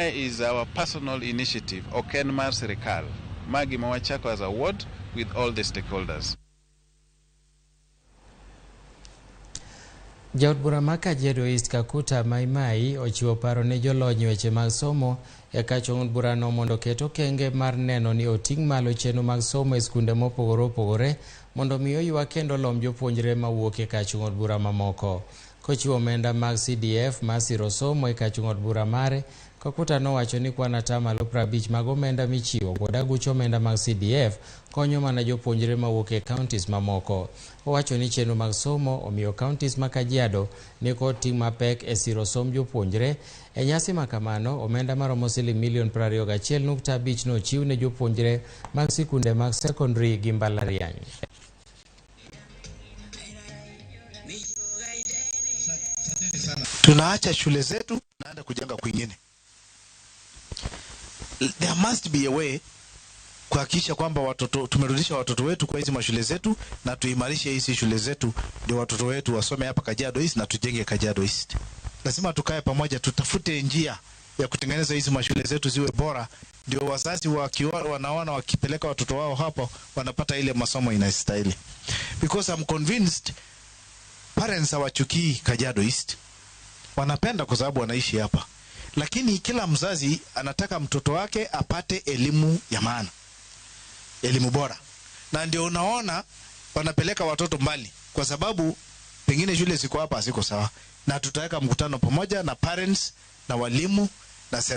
Mae is our personal initiative, ok en mar sirikal. Ma gima wachako as a ward with all the stakeholders. Jaod bura ma Kajiado East Kakuta Maimai ochiwo paro ne jolony e weche mag somo e kachong burano mondo oket okenge mar neno ni oting' malo chenro mag somo e skunde mopogore opogore mondo mi oywa kendo lomb jopuonjre mawuok e kachung od bura mamoko. Kochiwo omenda mag CDF mar siro somo e kachung od bura mare, Kakuta nowacho ni kwan atamalo 50 mag omenda michiwo kod aguch omenda mag CDF konyo mana jopuonjre mawuok e counties mamoko. Owacho ni chenro mag somo omiyo counties ma Kajiado nikod ting' mapek e siro somb jopuonjre. E nyasi ma kamano, omenda maromo siling milion 21.5 nochiw ne jopuonjre mag sikunde mag sekondari gi mbalariany. Tunaacha shule zetu tunaenda kujenga kwingine. There must be a way kuhakikisha kwamba watoto tumerudisha watoto wetu kwa hizi mashule zetu na tuimarishe hizi shule zetu, ndio watoto wetu wasome hapa Kajiado East na tujenge Kajiado East. Lazima tukae pamoja, tutafute njia ya kutengeneza hizi mashule zetu ziwe bora, ndio wazazi wakiwa wanaona wakipeleka watoto wao hapo wanapata ile masomo inastahili, because I'm convinced parents hawachukii Kajiado East, wanapenda kwa sababu wanaishi hapa, lakini kila mzazi anataka mtoto wake apate elimu ya maana, elimu bora, na ndio unaona wanapeleka watoto mbali, kwa sababu pengine shule ziko hapa haziko sawa, na tutaweka mkutano pamoja na parents na walimu na serikali.